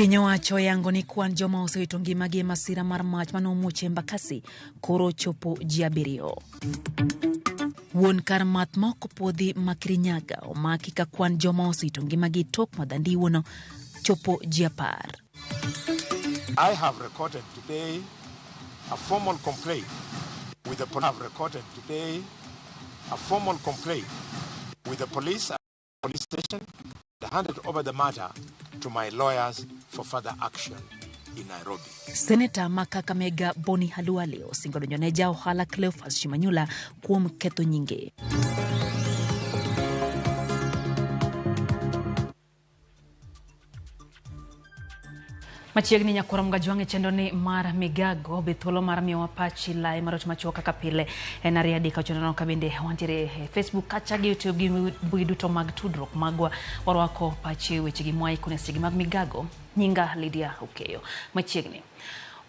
Piny owacho oyango ni kwan joma osewito ngimagi e masira mar mach mane omuoch e Embakasi koro ochopo ji abiriyo. Wuon kar math ma ok opuodhi ma Kirinyaga omaki ka kwan joma osewito ngimagi tok madho andiwono chopo ji 10. I have recorded today a formal complaint with the have recorded today a formal complaint with the police police station and handed over the matter to my lawyers for further action in Nairobi. Seneta ma Kakamega Boni Khalwale osingo donjo ne ja ohala Cleophas Shimanyula kuom ketho nyinge. Machiegni nyakwar Mgajwang' e chenro ni mar Migago be thuolo mar miyowa pachi lai mar ote machuok kaka pile en 2 3 9 ka bende wantiere e Facebook kacha gi YouTube gi mbui duto mag tudruok magwa warwako pachi wechegi mwaiko ne sechegi mag Migago. Nyinga Lydia Okeyo. Machiegni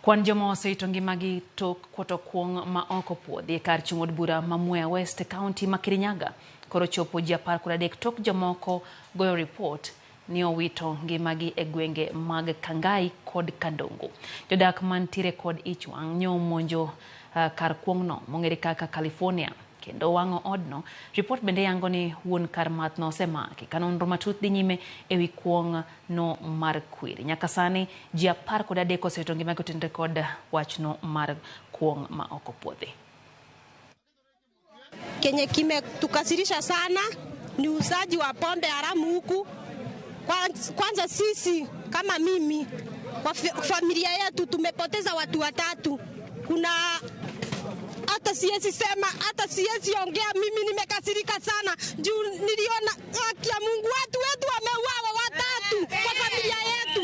kwan joma osewito ngimagi tok kuoto kuong' ma ok opuodhi e kar chung' od bura ma Mwea West e kaunti ma Kirinyaga koro chopo ji 13 tok jomoko goyo ripot ni owito ngimagi e gwenge mag Kangai kod Kandongo. Jodak mantiere kod ich wang' nyo omonjo kar kuong'no mong'ere kaka California kendo wang'o odno. Ripot bende yango ni wuon kar math no osemaki ka nonro matut dhi nyime ewi kuong' no mar kwiri. Nyaka sani ji 13 osewito ngimagi kotenore kod wachno mar kuong' ma ok opuodhi. Kenye kimetukasirisha sana ni uuzaji wa pombe haramu huku. Kwanza sisi kama mimi kwa familia yetu tumepoteza watu watatu. Kuna hata siwezi sema, hata siwezi ongea, mimi nimekasirika sana juu niliona haki ya Mungu, watu wetu wameuawa watatu kwa familia yetu,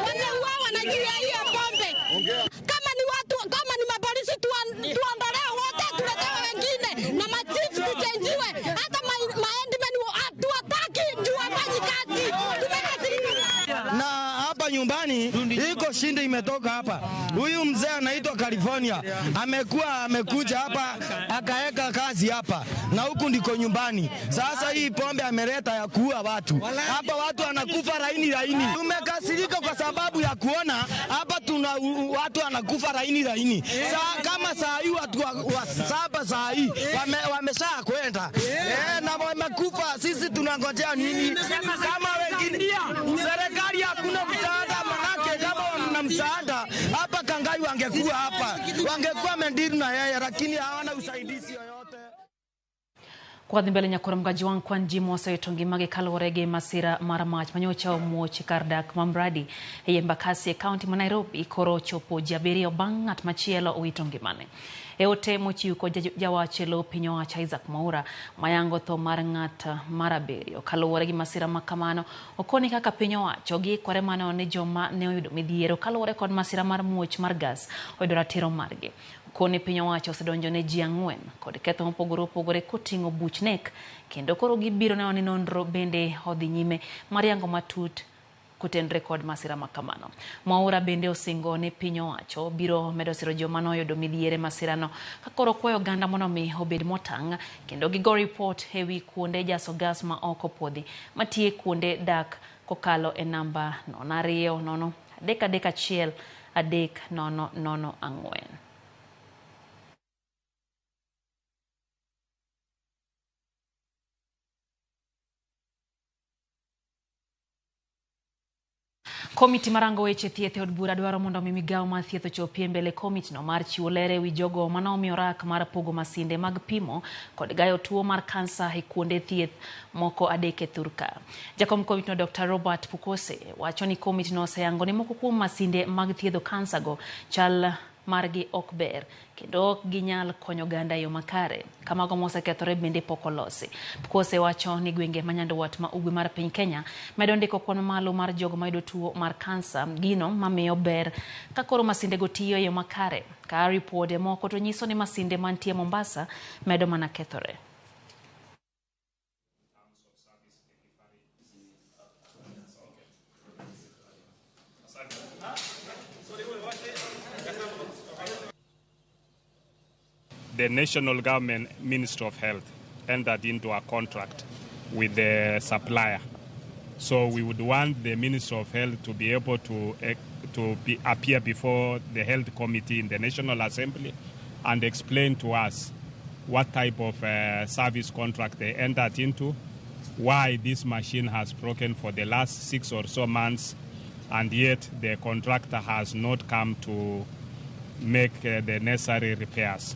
wameuawa na juu ya hiyo pombe. Kama ni watu, kama ni mapolisi tuondolewe wote, tuletewe wengine na machifu tuchenjiwe, hata maheadmen hatuwataki juu wafanyi kazi. Tumekasirika. Na hapa nyumbani iko shida imetoka hapa. Huyu mzee anaitwa California, amekuwa amekuja hapa akaeka kazi hapa, na huku ndiko nyumbani. Sasa hii pombe ameleta ya kuua watu hapa, watu wanakufa laini laini. Tumekasirika kwa sababu ya kuona hapa tuna watu wanakufa laini laini. Saa, kama saa hii watu wa saba saa hii wamesha kwenda na wamekufa. Sisi tunangojea nini? Kama wengine serikali hakuna msaada, manake kama wana msaada hapa Kangai wangekuwa hapa, wangekuwa Mendiru na yeye, lakini hawana usaidizi yoyote. Kwadhi mbele nyakwar Mgajwang' kwan ji mosewito ngimagi kaluwore gi masira mar mach manyocha omuoch kar dak ma Mradi ei Embakasi e kaunti ma Nairobi koro ochopo ji abiriyo bang' ng'at machielo owito ngimane. E ote mochiw kod jawach e lo piny owacho Isaac Mwaura mayango tho mar ng'at mar abiriyo kaluwore gi masira ma kamano okoni kaka piny owacho giikore mar neno ni joma ne oyudo midhiero kaluwore kod masira mar muoch mar gas oyudo ratiro margi. Okoni piny owacho osedonjo ne ji 4 kod ketho mopogore opogore koting'o buch nek kendo koro gibiro neno ni nonro bende odhi nyime mar yango matut kotenore kod masira ma kamano. Mwaura bende osingo ni piny owacho biro medo siro joma noyudo midhiero e masirano ka koro kwayo oganda mondo mi obed motang' kendo gigo ripot ewi kuonde jaso gas ma ok opuodhi mantie kuonde dak kokalo e namba 0 2 0 3 1 3 0 0 4. Komiti marango weche thieth e od bura dwaro mondo mi migawo mar thieth ochopi e mbele komitino mar chiwo ler ewi jogo mane orak mar pogo masinde mag pimo kod gayo tuo mar kansa e kuonde thieth moko adek e thurka. Jakom komitino Dr. Robert Pukose wacho ni komitino oseyango ni moko kuom masinde mag thiedho kansa go chal margi ok ber kendo ok ginyal konyo oganda e yo makare. Kamago mosekethore bende pok olosi. Pukose wacho ni gwenge ma nyandwat ma ugwe mar piny Kenya medo ndiko kwan mamalo mar jogo mayudo tuo mar kansa, gino mamiyo ber ka koro masindego tiyo e yo makare. Ka ripode moko to nyiso ni masinde mantie Mombasa medo mana kethore. The national government Ministry of Health entered into a contract with the supplier So we would want the Minister of Health to be able to appear before the Health Committee in the National Assembly and explain to us what type of service contract they entered into, why this machine has broken for the last 6 or so months, and yet the contractor has not come to make the necessary repairs.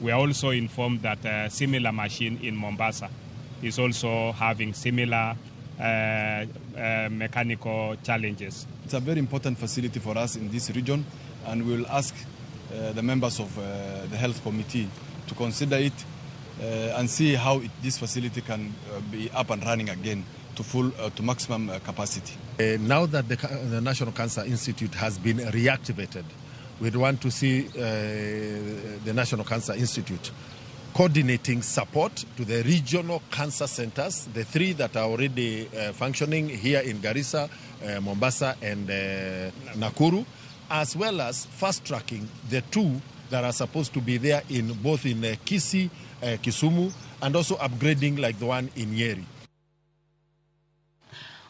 We are also informed that a similar machine in Mombasa is also having similar mechanical challenges. It's a very important facility for us in this region, and we will ask the members of the health committee to consider it and see how this facility can be up and running again to full to maximum capacity. Now that the National Cancer Institute has been reactivated, we'd want to see the National Cancer Institute coordinating support to the regional cancer centers, the 3 that are already functioning here in Garissa, Mombasa and Nakuru, as well as fast-tracking the 2 that are supposed to be there in both in Kisii, Kisumu, and also upgrading like the one in Nyeri.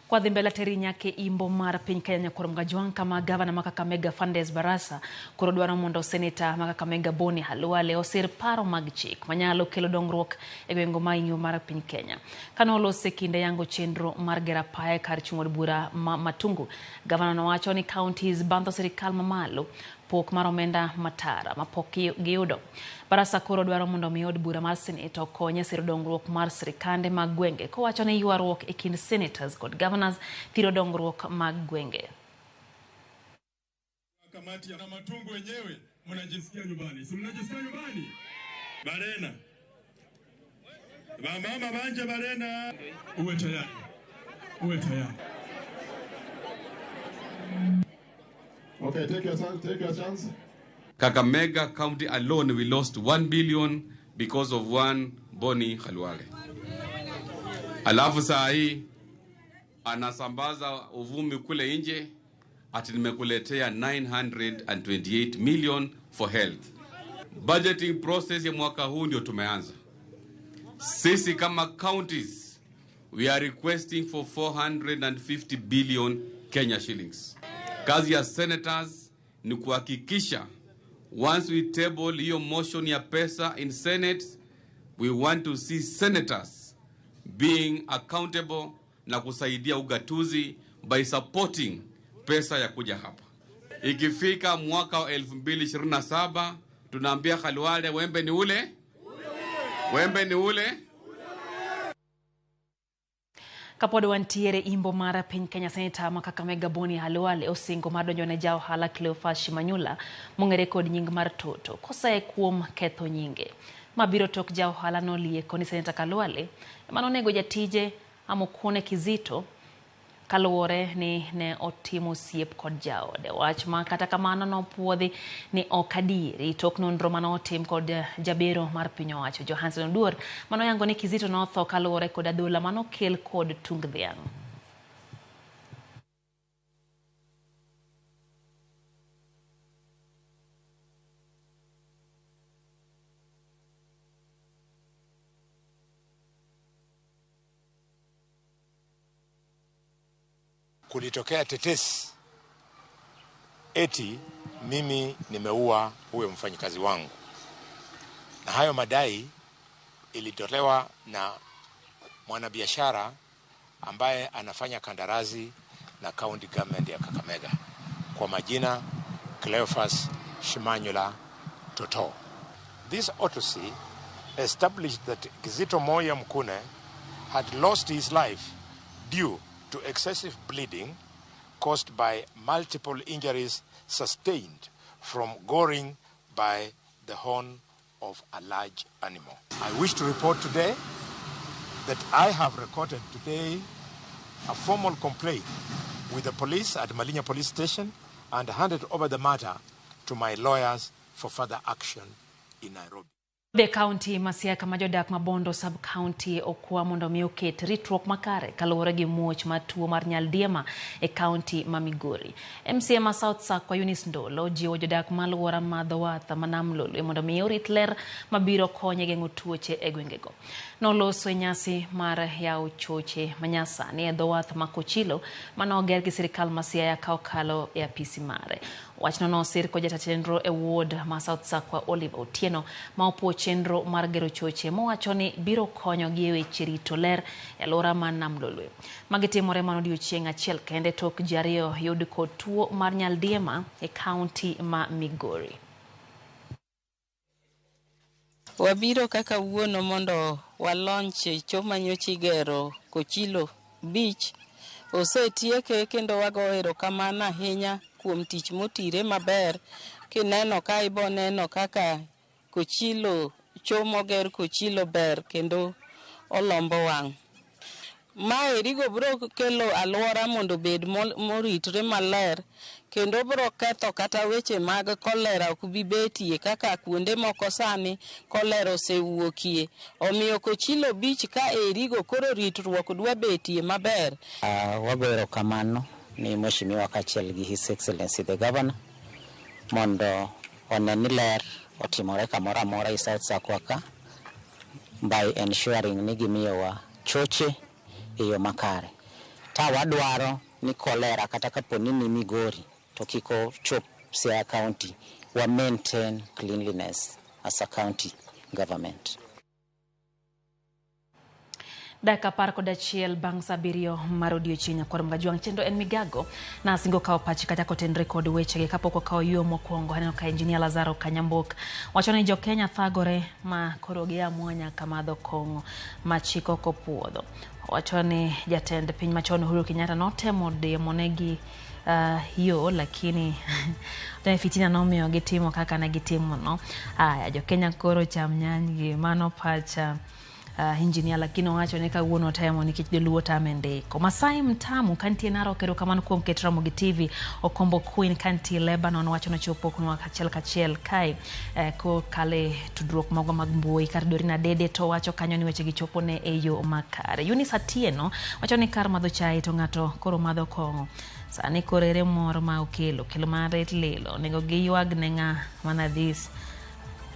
Kwa dhi mbele teri nyake imbo mar piny Kenya nyakwar Mgajwang' kama gavana ma Kakamega Fernandes Barasa koro dwaro mondo seneta ma Kakamega Boni Khalwale osir paro mag chik manyalo kelo dongruok e gwenge ma Imbo mar piny Kenya. Kane olose kinde yango chenro mar gero apaya kar chung' od bura ma Matungu, gavana nowacho ni counties bandho sirikal mamalo pok mar omenda matara mapok giyudo. Barasa koro dwaro mondo mi od bura mar Senate okonye siro dongruok mar sirikande mag gwenge, kowacho ni ywaruok e kind senators kod governors thiro dongruok mag gwenge. Kamati ya Matungu wenyewe mnajisikia nyumbani. Si mnajisikia nyumbani? Barena. Mama banje barena. Uwe tayari. Uwe tayari. Okay, take your chance, take your chance. Kakamega County alone, we lost 1 billion because of one Boni Khalwale. Alafu saa hii anasambaza uvumi kule nje ati nimekuletea 928 million for health. Budgeting process ya mwaka huu ndio tumeanza. Sisi kama counties, we are requesting for 450 billion Kenya shillings. Kazi ya senators ni kuhakikisha once we table hiyo motion ya pesa in Senate, we want to see senators being accountable na kusaidia ugatuzi by supporting pesa ya kuja hapa. Ikifika mwaka wa 2027 tunaambia Khalwale wembe ni ule, wembe ni ule. Kapod wantiere imbo mar piny Kenya, seneta ma Kakamega Boni Khalwale osingo mar donjo ne ja ohala Cleophas Shimanyula mong'ere kod nying mar Toto kosaye kuom ketho nyinge. Mabiro tok ja ohala nolieko ni seneta Khalwale ema nonego jatije Amokone Kizito kaluwore ni ne otimo osiep kod jaode. Wach ma kata kamano nopuodhi ni ok adieri tok nonro manotim kod jabero mar piny owacho Johansen Oduor manoyango ni Kizito notho kaluwore kod adhola manokel kod tung dhiang'. Kulitokea tetesi eti mimi nimeua huyo mfanyikazi wangu, na hayo madai ilitolewa na mwanabiashara ambaye anafanya kandarasi na county government ya Kakamega kwa majina Cleophas Shimanyula Toto. This autopsy established that Kizito Moya Mkune had lost his life due to excessive bleeding caused by multiple injuries sustained from goring by the horn of a large animal. I wish to report today that I have recorded today a formal complaint with the police at Malinya Police Station and handed over the matter to my lawyers for further action in Nairobi. Dhi e kaunti ma Siaya kama jodak ma Bondo sub-county okwa mondo mi oket ritruok makare kaluwore gi muoch mar tuo mar nyaldiema e kaunti ma Migori. MCA ma South Sakwa Eunice Ndolo jiwo jodak ma alwora ma dho wath ma Nam Lolwe mondo mi orit ler mabiro konyo e geng'o tuoche e gwengego. Noloso e nyasi mar yawo choche manyasani e dho wath ma Kochilo mane oger gi sirikal ma Siaya ka okalo e apisi mare. Wachno nosir kod jata chenro e ward ma South Sakwa Oliver Otieno ma opuo chenro mar gero choche mowacho ni biro konyo gi e weche rito ler e alwora ma Nam Lolwe. Magi timore mana odiochieng' achiel kende tok ji ariyo yud kod tuo mar nyaldiema e kaunti ma Migori. Wabiro kaka wuono mondo walonch cho manyocha igero Kochilo Beach. Osetieke kendo wago erokamano ahinya kuom tich motire maber. Kineno ka ibo neno kaka Kochilo, cho moger Kochilo ber kendo olombo wang'. Maerigo biro kelo alwora mondo obed moritre maler kendo biro ketho kata weche mag kolera ok bi betie kaka kuonde moko sani kolera osewuokie. Omiyo Kochilo Beach ka erigo koro ritruok dwa betie maber. Wago erokamano ni Mheshimiwa kaachiel gi His Excellency the Governor mondo one ni ler otimore kamoro amora e South Sakwa ka by ensuring ni gimiyowa choche e yo makare. Ta wadwaro ni kolera kata kapo ni ni Migori to kik ochop Siaya County, wa maintain cleanliness as a county government. Dakika 11 bang' saa 7 mar odiochieng' nyakwar Mgajwang' chenro en migago nasingo kawo pachi kata kotenre kod wechegi kapok okawo yo mokwongo. Aneno ka Engineer Lazaro Kanyambok wacho ni jo-Kenya thagore ma koro giamua nyaka madho kong'o ma chik ok opuodho. Wacho ni jatend piny machon Uhuru Kenyatta notemo diemonegi yo lakini fitina nomiyo gitimo kaka ne gitimo no. Aya, jo-Kenya koro cham nyanygi, mano pacha engineer, lakini owacho ni kawuono temo nikech joluo tame ndiko. Masai Mtamu kantie Narok, erokamano kuom keto Ramogi TV. Okombo Queen kantie Lebanon wacho nochopo kunwa kachiel kachiel kae kokale tudruok mago mag mbui. Kar Dorina Dede to wacho kanyo ni weche gichopo ne e yo makare. Eunice Atieno wacho ni kar madho chai to ng'ato koro madho kong'o. Sani koro ere mor ma okelo kelo mar lilo onego giywag ne ng'a mana this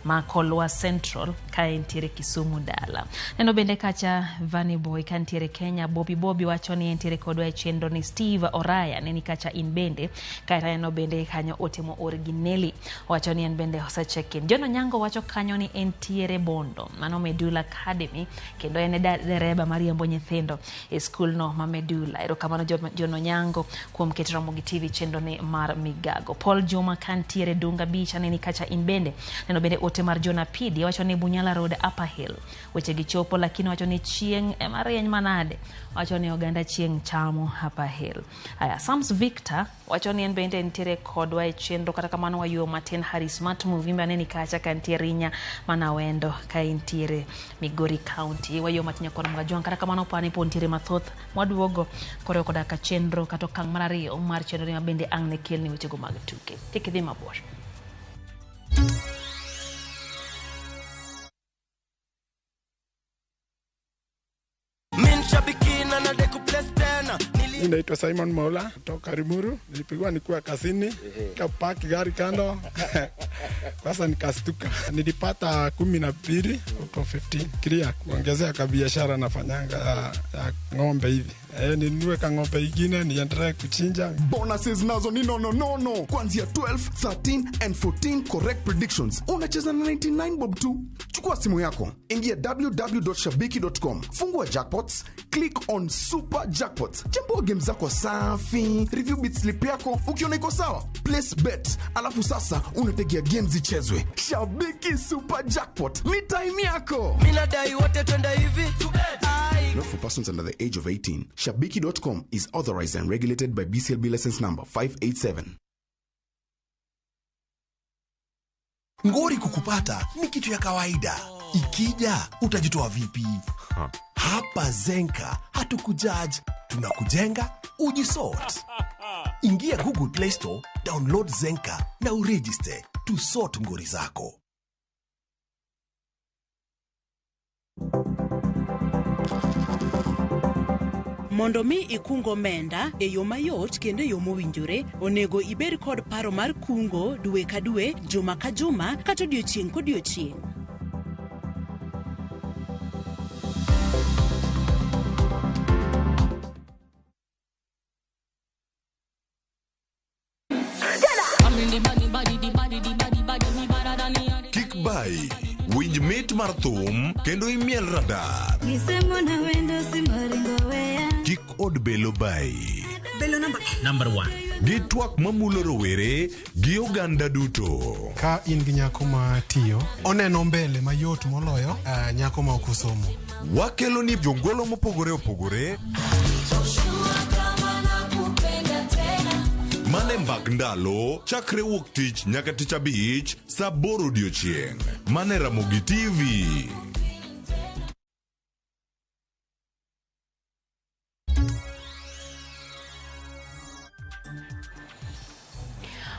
ma Kolwa Central ka entiere Kisumu dala. Neno bende kacha Vani Boy ka ntiere Kenya. Bobby Bobby wacho ni entiere kodwa e chenro ni Steve Oraya neni kacha in bende. Kae neno bende kanyo otimo Originelli wacho ni en bende osecheck in. John Onyango wacho kanyo ni entiere Bondo mano Medula Academy kendo en e dereba mariembo nyithindo e skul no ma Medula. Erokamano John Onyango kuom keto Ramogi TV chenro ni mar migago. Paul Juma ka ntiere Dunga Beach aneni kacha in bende. Neno bende ote mar Jonah Pidi wacho ni Bunyala Road Upper Hill weche gichopo lakini wacho ni chieng' ema rieny manade, wacho ni oganda chieng' chamo Upper Hill. Aya, Sams Victor wacho ni en bende nitiere kodwa e chenro kata kamano wayuo matin. Harris Smart Movimbe aneni kacha ka ntiere Rinya Manawendo ka ntiere Migori County. Wayuo matin nyakwar Mgajwang' kata kamano pani po ntiere mathoth mwaduogo koro koda ka chenro kata okang' mar ariyo mar chenro ma bende ang' ne kelni wechego mag tuke. Kik idhi mabor. Mimi naitwa Simon Mola kutoka Limuru. Nilipigwa nikiwa kazini, nikapaki gari kando. Sasa nikastuka. Nilipata 12 out of 15. Clear kuongezea kwa biashara nafanyanga ya ng'ombe hivi. Ninunue ka ng'ombe ingine niendelee kuchinja. Bonuses nazo ni no no no no. Kuanzia 12, 13 and 14 correct predictions. Unacheza na 99 bob tu. Chukua simu yako, ingia www.shabiki.com, fungua jackpots, click on super jackpots. Chambua game zako safi, review bit slip yako, ukiona iko sawa, place bet. Alafu sasa unategea games zichezwe. Shabiki Super Jackpot ni time yako. Mimi nadai wote twende hivi. Not for persons under the age of 18. Shabiki.com is authorized and regulated by BCLB license number 587. Ngori kukupata ni kitu ya kawaida. Ikija utajitoa vipi? Hapa Zenka hatukujudge, tunakujenga ujisort. Ingia Google Play Store, download Zenka na uregister to sort ngori zako. Mondo mi ikung omenda e yo mayot kendo e yo mowinjore, onego ibed kod paro mar kungo dwe ka dwe, juma ka juma, kata odiochieng' kodiochieng'. Kik bayi, winj mit mar thum kendo imiel radar. Kik od belo bayi. Belo namba Number one. Gi twak mamulo rowere gi oganda duto. Ka in gi nyako ma tiyo, oneno mbele mayot moloyo nyako ma ok osomo. Wakelo ni jongolo mopogore opogore mane mbak ndalo chakre wuok tich nyaka tich abich saa aboro odiochieng' mane Ramogi TV.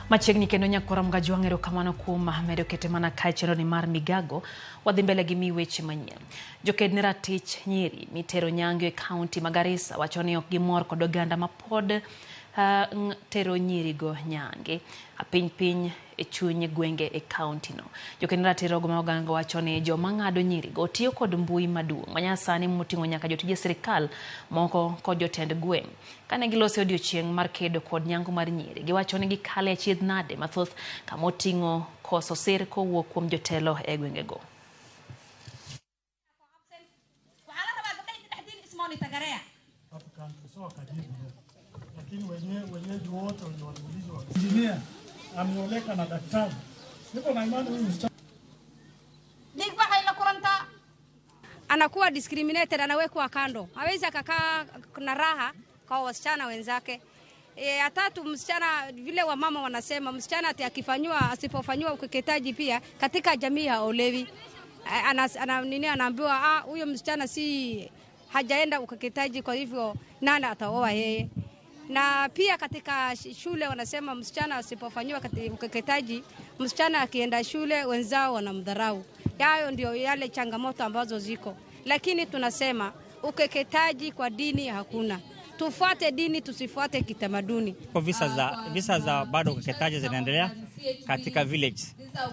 Machiegni kendo nyakwara Mgajwang', erokamano kuom medo kete mana kae chenro ni mar Migago. Wadhi mbele gi mi weche manyien. Joked ne ratich nyiri mitero nyangu e kaunti ma Garissa wacho ni ok gimor kod oganda ma pod tero nyirigo nyange apiny piny e chuny gwenge e kaunti no. Joked ne ratirogo ma oganda wacho ni joma ng'ado nyirigo tiyo kod mbui maduong' manyasani moting'o nyaka jotije sirikal moko kod jotend gweng'. Kane giloso odiochieng' mar kedo kod nyangu mar nyiri, giwacho ni gikale achiedh nade mathoth kama oting'o koso sir kowuok kuom jotelo e gwengego. Anakuwa discriminated, anawekwa kando, hawezi akakaa na raha kwa wasichana wenzake. Atatu, msichana vile wamama wanasema msichana ati akifanywa asipofanywa ukeketaji pia katika jamii haolewi. Anaambiwa huyo msichana si hajaenda ukeketaji, kwa hivyo nani ataoa yeye? Na pia katika shule wanasema msichana asipofanywa ukeketaji, msichana akienda shule wenzao wanamdharau. Hayo ndio yale changamoto ambazo ziko. Lakini tunasema ukeketaji kwa dini hakuna. Tufuate dini, tusifuate kitamaduni. Kwa visa za bado ukeketaji zinaendelea katika village,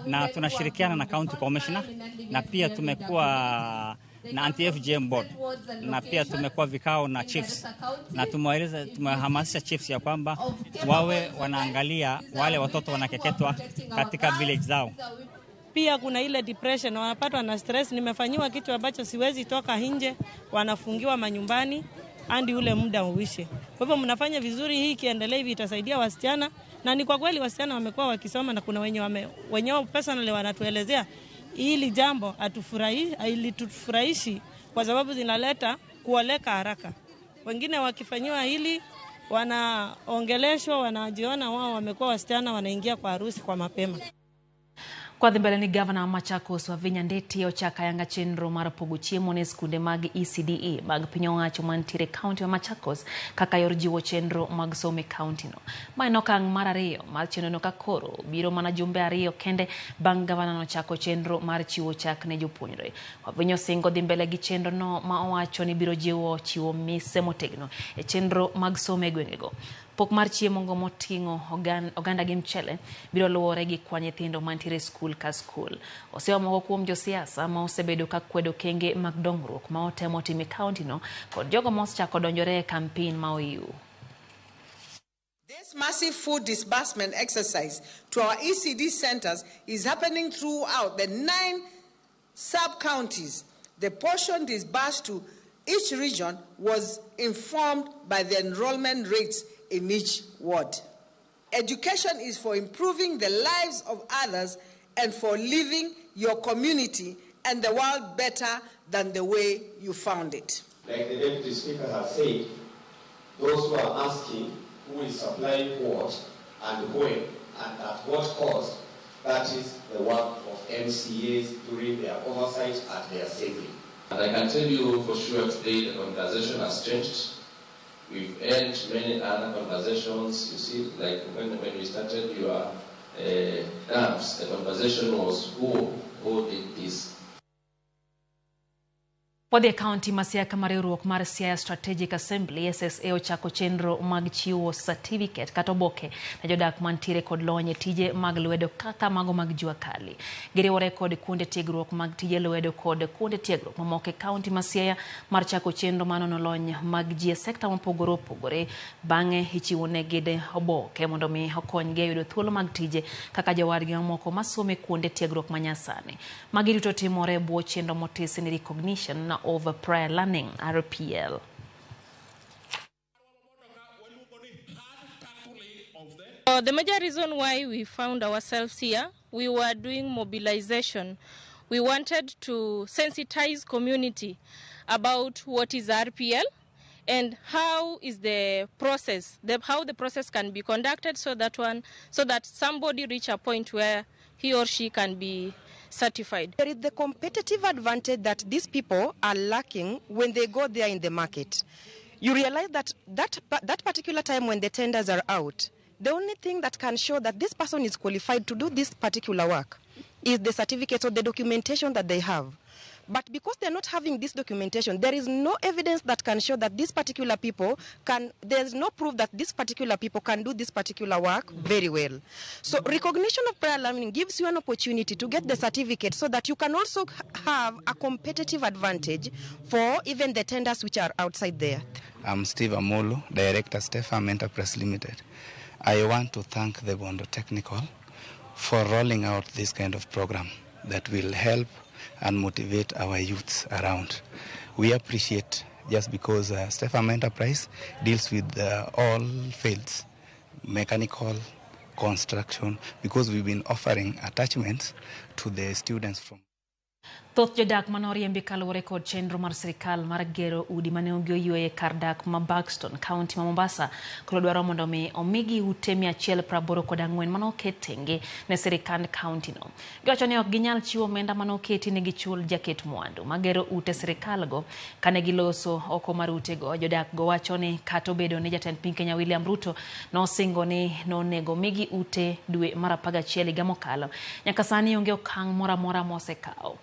na tunashirikiana na county commissioner, na pia tumekuwa na anti-FGM board, na pia tumekuwa vikao na chiefs, na tumehamasisha chiefs ya kwamba wawe wanaangalia wale watoto wanakeketwa katika village zao. Pia kuna ile depression, wanapatwa na stress, nimefanyiwa kitu ambacho siwezi toka nje, wanafungiwa manyumbani hadi ule muda uishe. Kwa hivyo mnafanya vizuri, hii ikiendelea hivi itasaidia wasichana, na ni kwa kweli wasichana wamekuwa wakisoma, na kuna wenyewe personally wanatuelezea hili jambo halitufurahishi kwa sababu zinaleta kuoleka haraka. Wengine wakifanyiwa hili wanaongeleshwa, wanajiona wao wamekuwa wasichana, wanaingia kwa harusi kwa mapema. Kwa dhi mbele ni gavana wa Machakos Wavinya Ndeti ochako ayanga chenro mar pogo chiemo ne skunde mag ECDE mag piny owacho mantiere kaunti ma Machakos kaka yor jiwo chenro mag somo e kaunti no. Ma en okang' mar ariyo mar chenrono ka koro biro mana jumbe ariyo kende bang' gavana nochako chenro mar chiwo chak ne jopuonjre. Wavinya osingo dhi mbele gi chenro no ma owacho ni biro jiwo chiwo mise motegno e chenro mag somo e gwengego. Pok mar chiemo go moting'o oganda gi mchele biro luwore gi kwa nyithindo mantiere skul ka skul. Osewa moko kuom josiasa ma osebedo ka kwedo kenge mag dongruok ma otemo timo e kaunti no kod jogo ma osechako donjore e campaign ma OU. This massive food disbursement exercise to our ECD centers is happening throughout the 9 sub-counties. The portion disbursed to each region was informed by the enrollment rates in each ward. Education is for improving the lives of others and for leaving your community and the world better than the way you found it. Like the Deputy Speaker has said, those who are asking who is supplying what and when and at what cost, that is the work of MCAs during their oversight at their assembly. And I can tell you for sure today the conversation has changed. We've had many other conversations. You see, like when we started your dams, the conversation was who did this. Wadhi e kaunti ma Siaya kama riwruok mar Siaya Strategic Assembly SSA ochako chenro mag chiwo certificate kata oboke ne jodak mantiere kod lony e tije mag lwedo kaka mago mag jua kali. Giriwore kod kuonde tiegruok mag tije lwedo kod kuonde tiegruok mamoko e kaunti ma Siaya mar chako chenro manono lony mag ji e sekta mopogore opogore. Bang'e ichiwo negi oboke mondo mi okonygi e yudo thuolo mag tije kaka jowadgi mamoko masomo e kuonde tiegruok manyasani. Magi duto timore e bwo chenro motisi ni Recognition of Prior Learning RPL. The major reason why we found ourselves here, we were doing mobilization. We wanted to sensitize community about what is RPL and how is the process, how the process can be conducted so that somebody reach a point where he or she can be certified. There is the competitive advantage that these people are lacking when they go there in the market. You realize that that particular time when the tenders are out, the only thing that can show that this person is qualified to do this particular work is the certificate or the documentation that they have. But because they're not having this documentation, there is no evidence that can show that these particular people can, there's no proof that these particular people can do this particular work very well. So recognition of prior learning gives you an opportunity to get the certificate so that you can also have a competitive advantage for even the tenders which are outside there. I'm Steve Amolo, Director, Stefam Enterprise Limited. I want to thank the Bondo Technical for rolling out this kind of program that will help and motivate our youths around. We appreciate just because Stefam Enterprise deals with all fields, mechanical, construction, because we've been offering attachments to the students from. Thoth jodak manoriembi kaluwore kod chenro mar sirikal mar gero udi mane onge oyueyo e kar dak ma Buxton, kaunti ma Mombasa, koro dwaro mondo mi omigi ute 184 mane oket tenge ne sirikand kaunti no. Giwacho ni ok ginyal chiwo omenda mane oketi ne gichul jaket mwandu magero ute sirikal go. Kane giloso oko mar utego, jodak go wacho ni kata obedo ni jatend piny Kenya William Ruto nosingo ni nonego migi ute dwe mar 11 higa mokalo, nyaka sani onge okang' moro amora mosekawo.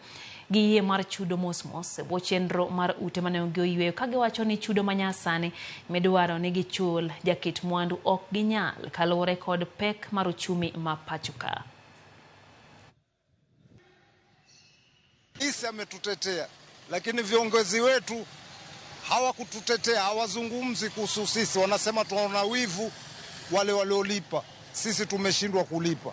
Giyie mar chudo mos mos e bwo chenro mar ute mane onge oyueyo, ka giwacho ni chudo manyasani midwaro ni gichul jaket mwandu ok ginyal kaluwore kod pek mar uchumi ma pacho ka. Isi ametutetea, lakini viongozi wetu hawakututetea, hawazungumzi kuhusu sisi, wanasema tunaona wivu wale waliolipa, sisi tumeshindwa kulipa,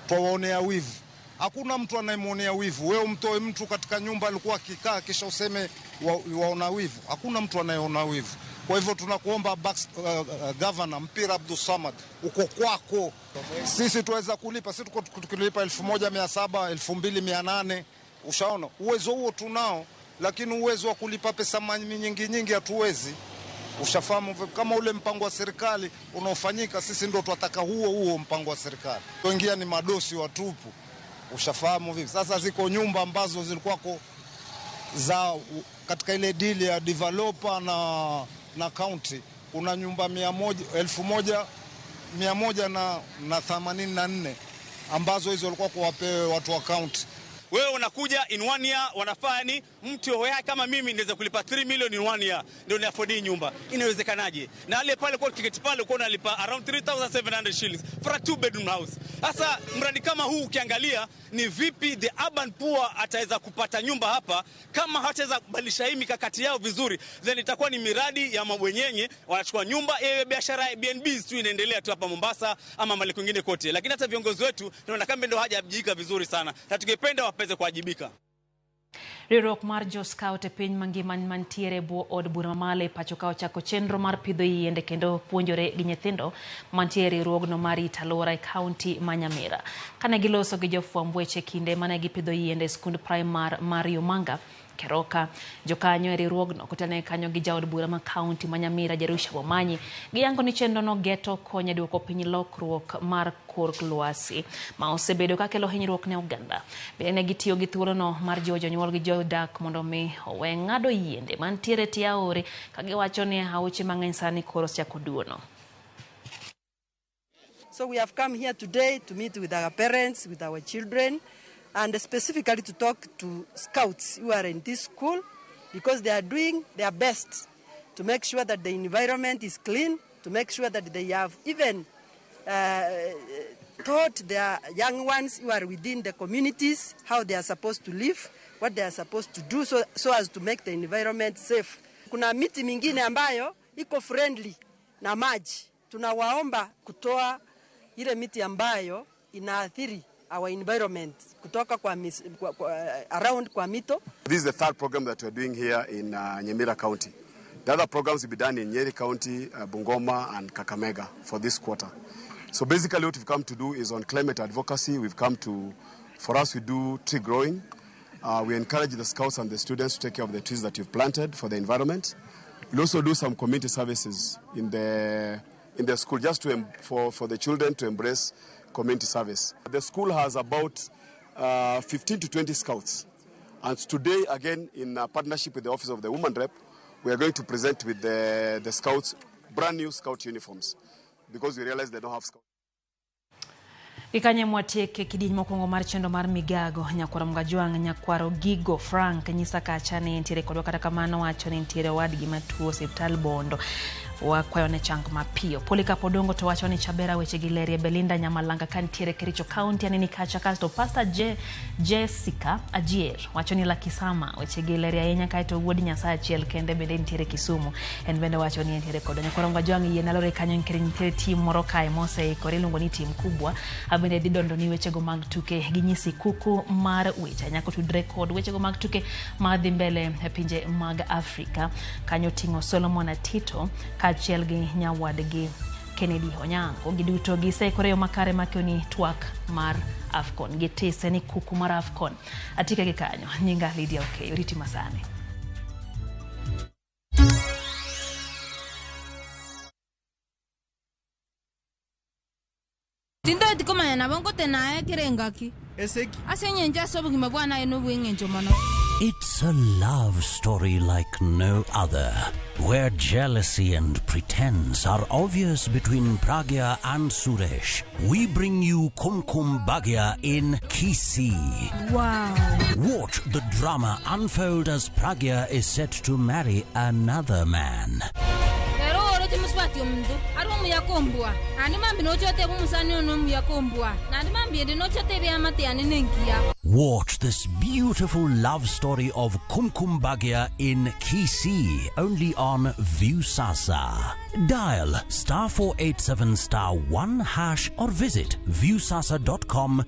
twawaonea wivu. Hakuna mtu anayemwonea wivu. Wewe umtoe mtu katika nyumba alikuwa akikaa kisha useme waona wivu. Hakuna mtu anayeona wivu. Kwa hivyo tunakuomba Governor Mpira Abdul Samad, uko kwako. Sisi tuweza kulipa, sisi tuko tukilipa 1700, 2800. Ushaona? Uwezo huo tunao, lakini uwezo wa kulipa pesa nyingi nyingi hatuwezi. Ushafahamu kama ule mpango wa serikali unaofanyika, sisi ndio tunataka huo huo mpango wa serikali. Wengia ni madosi watupu. Ushafahamu vipi? Sasa ziko nyumba ambazo zilikuwa za katika ile deal ya developer na county, kuna nyumba 1184 ambazo hizo walikuwa kuwapewe watu wa county. Wewe unakuja in 1 year wanafaa ni mtu hoya kama mimi niweze kulipa 3 million in 1 year ndio ni afford nyumba. Inawezekanaje? Na ale pale kwa tiketi pale uko unalipa around 3700 shillings for a 2 bedroom house. Sasa mradi kama huu ukiangalia ni vipi the urban poor ataweza kupata nyumba hapa kama hataweza kubadilisha hii mikakati yao vizuri, then itakuwa ni miradi ya mabwenyenye wanachukua nyumba, yeye biashara ya Airbnb tu inaendelea tu hapa Mombasa ama mahali kwingine kote. Lakini hata viongozi wetu tunaona kama ndio hajajika vizuri sana, na tungependa wapeze kuwajibika. Riwruok mar jo scout e piny mangima mantiere e bwo od bura mamalo e pacho ka ochako chenro mar pidho yiende kendo puonjore gi nyithindo mantiere e riwruogno mar rito alwora e kaunti ma Nyamira. Kane giloso gi jofwamb weche kinde mane gipidho yiende e skund praimar mar Yomanga Keroka, jokanyo e riwruogno kotelne kanyo gi jaod bura ma kaunti ma Nyamira Jerusha Wamanyi giyango ni chenrono geto konyo e duoko piny lokruok mar kor lwasi ma osebedo kakelo hinyruok ne oganda. Bende ne gitiyo gi thuolono mar jiwo jonyuol gi jodak mondo mi owe ng'ado yiende mantiere e tie aore, ka giwacho ni aoche mang'eny sani koro osechako duono. So we have come here today to meet with our parents, with our children, and specifically to talk to scouts who are in this school, because they are doing their best to make sure that the environment is clean, to make sure that they have even taught their young ones who are within the communities how they are supposed to live, what they are supposed to do so as to make the environment safe. Kuna miti mingine ambayo iko friendly na maji. Tunawaomba kutoa ile miti ambayo inaathiri our environment kutoka kwa around kwa mito. This is the third program that we're doing here in Nyamira County. The other programs will be done in Nyeri County, Bungoma and Kakamega for this quarter. So basically what we've come to do is on climate advocacy. We've come to, for us we do tree growing. We encourage the scouts and the students to take care of the trees that you've planted for the environment. We'll also do some community services in the school just to for the children to embrace community service. The school has about 15 to 20 scouts. And today, again, in partnership with the Office of the Woman Rep, we are going to present with the scouts brand new scout uniforms because we realize they don't have scouts. Gikanye mwatieke kidieny mokwongo mar chenro mar migago nyakwaro Mgajwang' nyakwaro Gigo Frank nyisa kacha ni nitiere kodwa kata kamano wacho ni nitiere owadgi matuo osiptal Bondo wakwayo ne chang mapiyo. Polycarp Odongo to wacho ni Chabera weche gi lerie. Belinda Nyamalanga ka nitiere Kericho County aneni kacha kasto Pastor Jessica Ajier wacho ni Lakisama weche gi lerie ahinya kaeto wuod Nyasaye achiel kende bende nitiere Kisumu en bende wacho ni nitiere kodwa. Nyakwaro Mgajwang' yie nalore kanyo nitiere tim moro kae moseikore iluongo ni tim kubwa abende dhi dondo ni wechego mag tuke ginyisi kuku mar weche nyaka tudre kod wechego mag tuke madhi mbele e pinje mag Afrika kanyo ting'o Solomon Atito kaachiel gi nyawadgi Kennedy Onyango giduto giseikore yo makare makioni twak mar AFCON gitise ni kuku mar AFCON atike gi kanyo nyinga Lydia Okeyo riti masani. Tindo tikomanya nabo ngote naye kirengaki eseki asenyenja sobugima bwana eno bweng'encho mono. It's a love story like no other, where jealousy and pretense are obvious between Pragya and Suresh. We bring you Kumkum Bhagya in Kisii. Wow. Watch the drama unfold as Pragya is set to marry another man. Watch this beautiful love story of Kumkum Bhagya in Kisii, only on Viusasa. Dial *487*1# or visit viusasa.com.